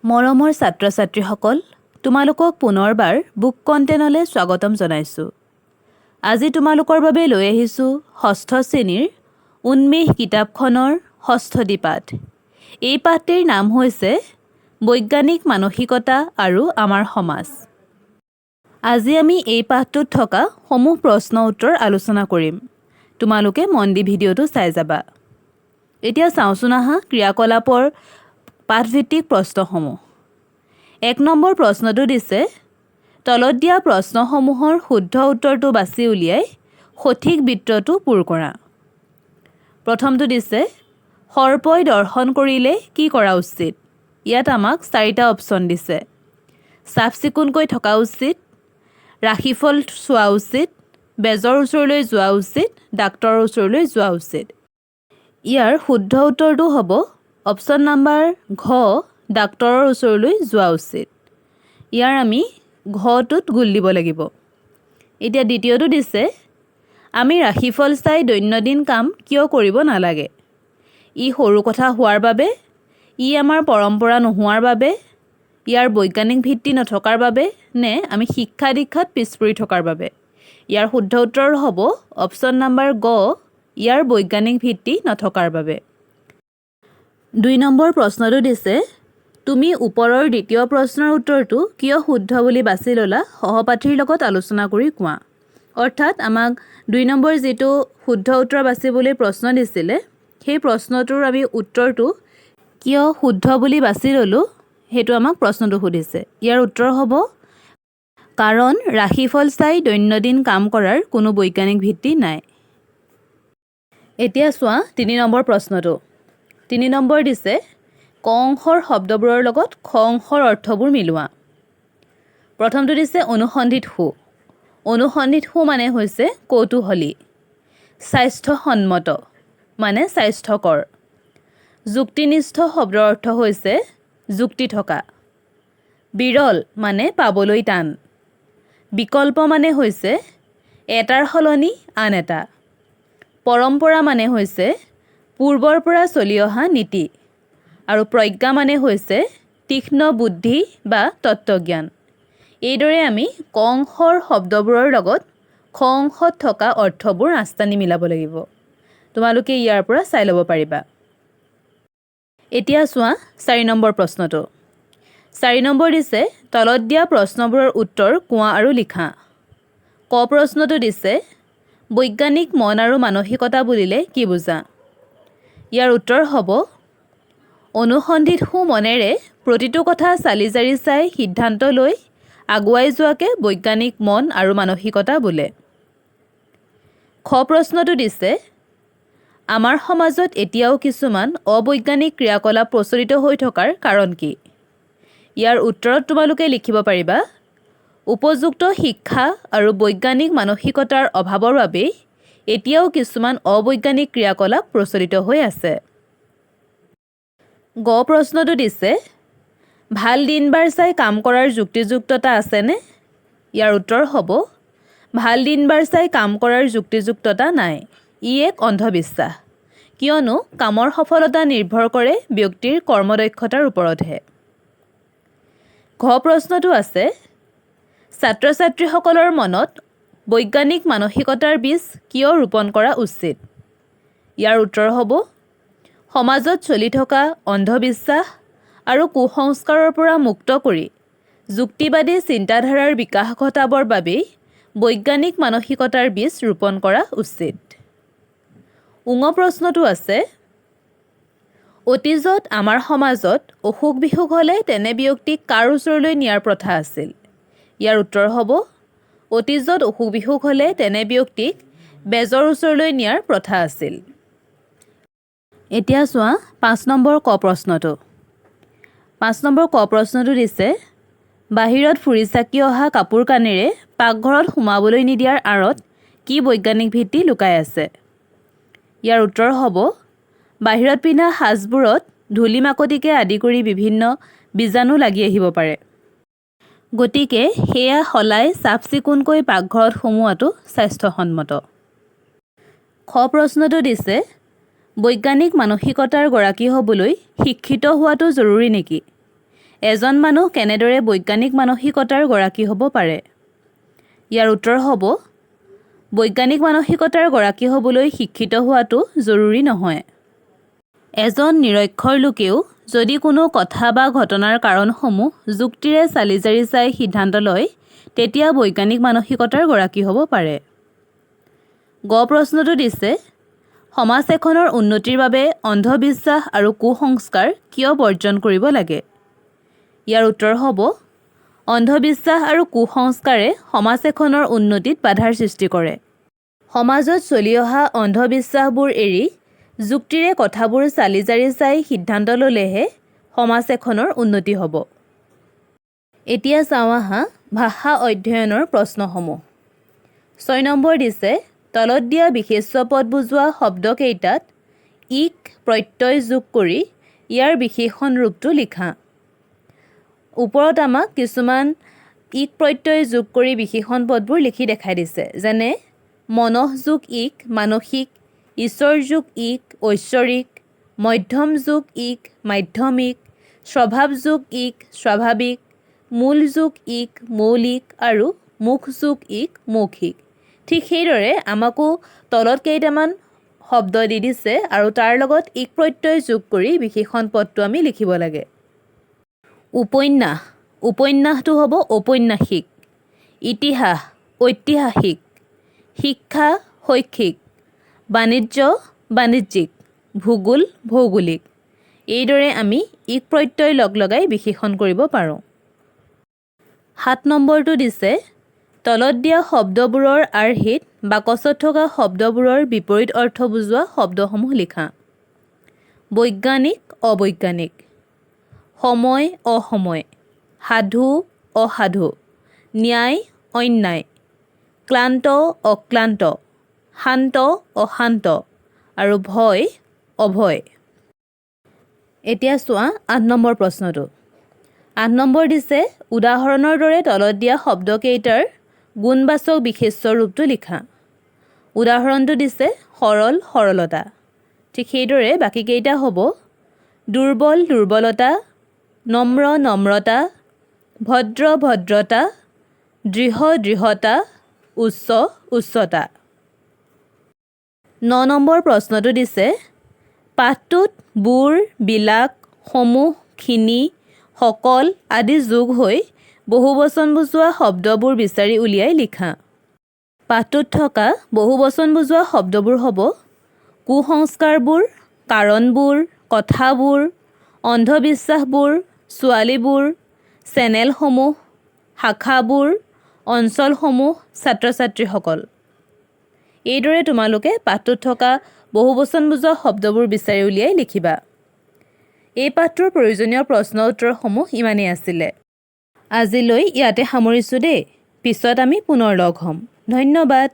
মৰমৰ ছাত্ৰ ছাত্ৰীসকল, তোমালোকক পুনৰবাৰ বুক কণ্টেণ্টলৈ স্বাগতম জনাইছোঁ। আজি তোমালোকৰ বাবে লৈ আহিছোঁ ষষ্ঠ শ্ৰেণীৰ উন্মেষ কিতাপখনৰ ষষ্ঠটি পাঠ। এই পাঠটিৰ নাম হৈছে বৈজ্ঞানিক মানসিকতা আৰু আমাৰ সমাজ। আজি আমি এই পাঠটোত থকা সমূহ প্ৰশ্ন উত্তৰ আলোচনা কৰিম। তোমালোকে মন দি ভিডিঅ'টো চাই যাবা। এতিয়া চাওঁচোন আহা ক্ৰিয়াকলাপৰ পাঠভিত্তিক প্ৰশ্নসমূহ। 1 নম্বৰ প্ৰশ্নটো দিছে, তলত দিয়া প্ৰশ্নসমূহৰ শুদ্ধ উত্তৰটো বাছি উলিয়াই সঠিক বৃত্তটো পূৰ কৰা। প্ৰথমটো দিছে, সৰ্পই দংশন কৰিলে কি কৰা উচিত? ইয়াত আমাক চাৰিটা অপশ্যন দিছে: চাফ চিকুণকৈ থকা উচিত, ৰাশিফল চোৱা উচিত, বেজৰ ওচৰলৈ যোৱা উচিত, ডাক্তৰৰ ওচৰলৈ যোৱা উচিত। ইয়াৰ শুদ্ধ উত্তৰটো হ'ব অপশ্যন নাম্বাৰ ঘ, ডাক্তৰৰ ওচৰলৈ যোৱা উচিত। ইয়াৰ আমি ঘটোত গোল দিব লাগিব। এতিয়া দ্বিতীয়টো দিছে, আমি ৰাশিফল চাই দৈনন্দিন কাম কিয় কৰিব নালাগে? ই সৰু কথা হোৱাৰ বাবে, ই আমাৰ পৰম্পৰা নোহোৱাৰ বাবে, ইয়াৰ বৈজ্ঞানিক ভিত্তি নথকাৰ বাবে নে আমি শিক্ষা দীক্ষাত পিছ পৰি থকাৰ বাবে? ইয়াৰ শুদ্ধ উত্তৰ হ'ব অপশ্যন নাম্বাৰ গ, ইয়াৰ বৈজ্ঞানিক ভিত্তি নথকাৰ বাবে। 2 নম্বৰ প্ৰশ্নটো দিছে, তুমি ওপৰৰ দ্বিতীয় প্ৰশ্নৰ উত্তৰটো কিয় শুদ্ধ বুলি বাছি ল'লা, সহপাঠীৰ লগত আলোচনা কৰি কোৱা। অৰ্থাৎ আমাক 2 নম্বৰ যিটো শুদ্ধ উত্তৰ বাছিবলৈ প্ৰশ্ন দিছিলে, সেই প্ৰশ্নটোৰ আমি উত্তৰটো কিয় শুদ্ধ বুলি বাছি ল'লোঁ, সেইটো আমাক প্ৰশ্নটো সুধিছে। ইয়াৰ উত্তৰ হ'ব, কাৰণ ৰাশিফল চাই দৈনন্দিন কাম কৰাৰ কোনো বৈজ্ঞানিক ভিত্তি নাই। এতিয়া চোৱা 3 নম্বৰ প্ৰশ্নটো। 3 নম্বৰ দিছে, ক অংশৰ শব্দবোৰৰ লগত খ অংশৰ অৰ্থবোৰ মিলোৱা। প্ৰথমটো দিছে অনুসন্ধিৎসু। অনুসন্ধিৎসু মানে হৈছে কৌতূহলী। স্বাস্থ্যসন্মত মানে স্বাস্থ্যকৰ। যুক্তিনিষ্ঠ শব্দৰ অৰ্থ হৈছে যুক্তি থকা। বিৰল মানে পাবলৈ টান। বিকল্প মানে হৈছে এটাৰ সলনি আন এটা। পৰম্পৰা মানে হৈছে পূৰ্বৰ পৰা চলি অহা নীতি। আৰু প্ৰজ্ঞা মানে হৈছে তীক্ষ্ণ বুদ্ধি বা তত্ত্বজ্ঞান। এইদৰে আমি ক অংশৰ শব্দবোৰৰ লগত খ অংশত থকা অৰ্থবোৰ আঁচটানি মিলাব লাগিব। তোমালোকে ইয়াৰ পৰা চাই ল'ব পাৰিবা। এতিয়া চোৱা 4 নম্বৰ প্ৰশ্নটো। 4 নম্বৰ দিছে, তলত দিয়া প্ৰশ্নবোৰৰ উত্তৰ কোৱা আৰু লিখা। ক প্ৰশ্নটো দিছে, বৈজ্ঞানিক মন আৰু মানসিকতা বুলিলে কি বুজা? ইয়াৰ উত্তৰ হ'ব, অনুসন্ধিৎসু মনেৰে প্ৰতিটো কথা চালি জাৰি চাই সিদ্ধান্ত লৈ আগুৱাই যোৱাকে বৈজ্ঞানিক মন আৰু মানসিকতা বোলে। খ প্ৰশ্নটো দিছে, আমাৰ সমাজত এতিয়াও কিছুমান অবৈজ্ঞানিক ক্ৰিয়াকলাপ প্ৰচলিত হৈ থকাৰ কাৰণ কি? ইয়াৰ উত্তৰত তোমালোকে লিখিব পাৰিবা, উপযুক্ত শিক্ষা আৰু বৈজ্ঞানিক মানসিকতাৰ অভাৱৰ বাবেই এতিয়াও কিছুমান অবৈজ্ঞানিক ক্ৰিয়াকলাপ প্ৰচলিত হৈ আছে। গ প্ৰশ্নটো দিছে, ভাল দিনবাৰ চাই কাম কৰাৰ যুক্তিযুক্ততা আছেনে? ইয়াৰ উত্তৰ হ'ব, ভাল দিনবাৰ চাই কাম কৰাৰ যুক্তিযুক্ততা নাই, ই এক অন্ধবিশ্বাস। কিয়নো কামৰ সফলতা নিৰ্ভৰ কৰে ব্যক্তিৰ কৰ্মদক্ষতাৰ ওপৰতহে। ঘ প্ৰশ্নটো আছে, ছাত্ৰ ছাত্ৰীসকলৰ মনত বৈজ্ঞানিক মানসিকতাৰ বীজ কিয় ৰোপণ কৰা উচিত? ইয়াৰ উত্তৰ হ'ব, সমাজত চলি থকা অন্ধবিশ্বাস আৰু কুসংস্কাৰৰ পৰা মুক্ত কৰি যুক্তিবাদী চিন্তাধাৰাৰ বিকাশ ঘটাবৰ বাবেই বৈজ্ঞানিক মানসিকতাৰ বীজ ৰোপণ কৰা উচিত। ঙ প্ৰশ্নটো আছে, অতীজত আমাৰ সমাজত অসুখ বিসুখ হ'লে তেনে ব্যক্তিক কাৰ ওচৰলৈ নিয়াৰ প্ৰথা আছিল? ইয়াৰ উত্তৰ হ'ব, অতীজত অসুখ বিসুখ হ'লে তেনে ব্যক্তিক বেজৰ ওচৰলৈ নিয়াৰ প্ৰথা আছিল। এতিয়া চোৱা 5 নম্বৰ ক প্ৰশ্নটো। 5 নম্বৰ ক প্ৰশ্নটো দিছে, বাহিৰত ফুৰি চাকি অহা কাপোৰ কানিৰে পাকঘৰত সোমাবলৈ নিদিয়াৰ আঁৰত কি বৈজ্ঞানিক ভিত্তি লুকাই আছে? ইয়াৰ উত্তৰ হ'ব, বাহিৰত পিন্ধা সাজবোৰত ধূলি মাকতিকে আদি কৰি বিভিন্ন বীজাণু লাগি আহিব পাৰে। গতিকে সেয়া সলাই চাফ চিকুণকৈ পাকঘৰত সোমোৱাটো স্বাস্থ্যসন্মত। খ প্ৰশ্নটো দিছে, বৈজ্ঞানিক মানসিকতাৰ গৰাকী হ'বলৈ শিক্ষিত হোৱাটো জৰুৰী নেকি? এজন মানুহ কেনেদৰে বৈজ্ঞানিক মানসিকতাৰ গৰাকী হ'ব পাৰে? ইয়াৰ উত্তৰ হ'ব, বৈজ্ঞানিক মানসিকতাৰ গৰাকী হ'বলৈ শিক্ষিত হোৱাটো জৰুৰী নহয়। এজন নিৰক্ষৰ লোকেও যদি কোনো কথা বা ঘটনাৰ কাৰণসমূহ যুক্তিৰে চালি জাৰি চাই সিদ্ধান্ত লয়, তেতিয়া বৈজ্ঞানিক মানসিকতাৰ গৰাকী হ'ব পাৰে। গ প্ৰশ্নটো দিছে, সমাজ এখনৰ উন্নতিৰ বাবে অন্ধবিশ্বাস আৰু কুসংস্কাৰ কিয় বৰ্জন কৰিব লাগে? ইয়াৰ উত্তৰ হ'ব, অন্ধবিশ্বাস আৰু কুসংস্কাৰে সমাজ এখনৰ উন্নতিত বাধাৰ সৃষ্টি কৰে। সমাজত চলি অহা অন্ধবিশ্বাসবোৰ এৰি যুক্তিৰে কথাবোৰ চালি জাৰি চাই সিদ্ধান্ত ল'লেহে সমাজ এখনৰ উন্নতি হ'ব। এতিয়া চাওঁ আহা ভাষা অধ্যয়নৰ প্ৰশ্নসমূহ। 6 নম্বৰ দিছে, তলত দিয়া বিশেষ্য পদ বুজোৱা শব্দকেইটাত ইক প্ৰত্যয় যোগ কৰি ইয়াৰ বিশেষণ ৰূপটো লিখা। ওপৰত আমাক কিছুমান ইক প্ৰত্যয় যোগ কৰি বিশেষণ পদবোৰ লিখি দেখাই দিছে, যেনে মনঃ যোগ ইক মানসিক, ঈশ্বৰ যোগ ইক ঐশ্বৰিক, মধ্যম যোগ ইক মাধ্যমিক, স্বভাৱ যোগ ইক স্বাভাৱিক, মূল যোগ ইক মৌলিক আৰু মুখ যোগ ইক মৌখিক। ঠিক সেইদৰে আমাকো তলত কেইটামান শব্দ দি দিছে আৰু তাৰ লগত ইক প্ৰত্যয় যোগ কৰি বিশেষণ পদটো আমি লিখিব লাগে। উপন্যাস, উপন্যাসটো হ'ব ঔপন্যাসিক। ইতিহাস, ঐতিহাসিক। শিক্ষা, শৈক্ষিক। বাণিজ্য, বাণিজ্যিক। ভূগোল, ভৌগোলিক। এইদৰে আমি ইক প্ৰত্যয় লগ লগাই বিশেষণ কৰিব পাৰোঁ। 7 নম্বৰটো দিছে, তলত দিয়া শব্দবোৰৰ আৰ্হিত বাকচত থকা শব্দবোৰৰ বিপৰীত অৰ্থ বুজোৱা শব্দসমূহ লিখা। বৈজ্ঞানিক, অবৈজ্ঞানিক। সময়, অসময়। সাধু, অসাধু। ন্যায়, অন্যায়। ক্লান্ত, অক্লান্ত। শান্ত, অশান্ত আৰু ভয়, অভয়। এতিয়া চোৱা 8 নম্বৰ প্ৰশ্নটো। 8 নম্বৰ দিছে, উদাহৰণৰ দৰে তলত দিয়া শব্দকেইটাৰ গুণবাচক বিশেষ্য ৰূপটো লিখা। উদাহৰণটো দিছে সৰল, সৰলতা। ঠিক সেইদৰে বাকীকেইটা হ'ব দুৰ্বল, দুৰ্বলতা, নম্ৰ, নম্ৰতা, ভদ্ৰ, ভদ্ৰতা, দৃঢ়, দৃঢ়তা, উচ্চ, উচ্চতা। 9 নম্বৰ প্ৰশ্নটো দিছে, পাঠটোত বোৰ, বিলাক, সমূহ, খিনি, সকল আদি যোগ হৈ বহুবচন বুজোৱা শব্দবোৰ বিচাৰি উলিয়াই লিখা। পাঠটোত থকা বহুবচন বুজোৱা শব্দবোৰ হ'ব কুসংস্কাৰবোৰ, কাৰণবোৰ, কথাবোৰ, অন্ধবিশ্বাসবোৰ, ছোৱালীবোৰ, চেনেলসমূহ, শাখাবোৰ, অঞ্চলসমূহ, ছাত্ৰ ছাত্ৰীসকল। এইদৰে তোমালোকে পাঠটোত থকা বহুবচন বুজোৱা শব্দবোৰ বিচাৰি উলিয়াই লিখিবা। এই পাঠটোৰ প্ৰয়োজনীয় প্ৰশ্ন উত্তৰসমূহ ইমানেই আছিলে। আজিলৈ ইয়াতে সামৰিছোঁ দেই। পিছত আমি পুনৰ লগ হ'ম। ধন্যবাদ।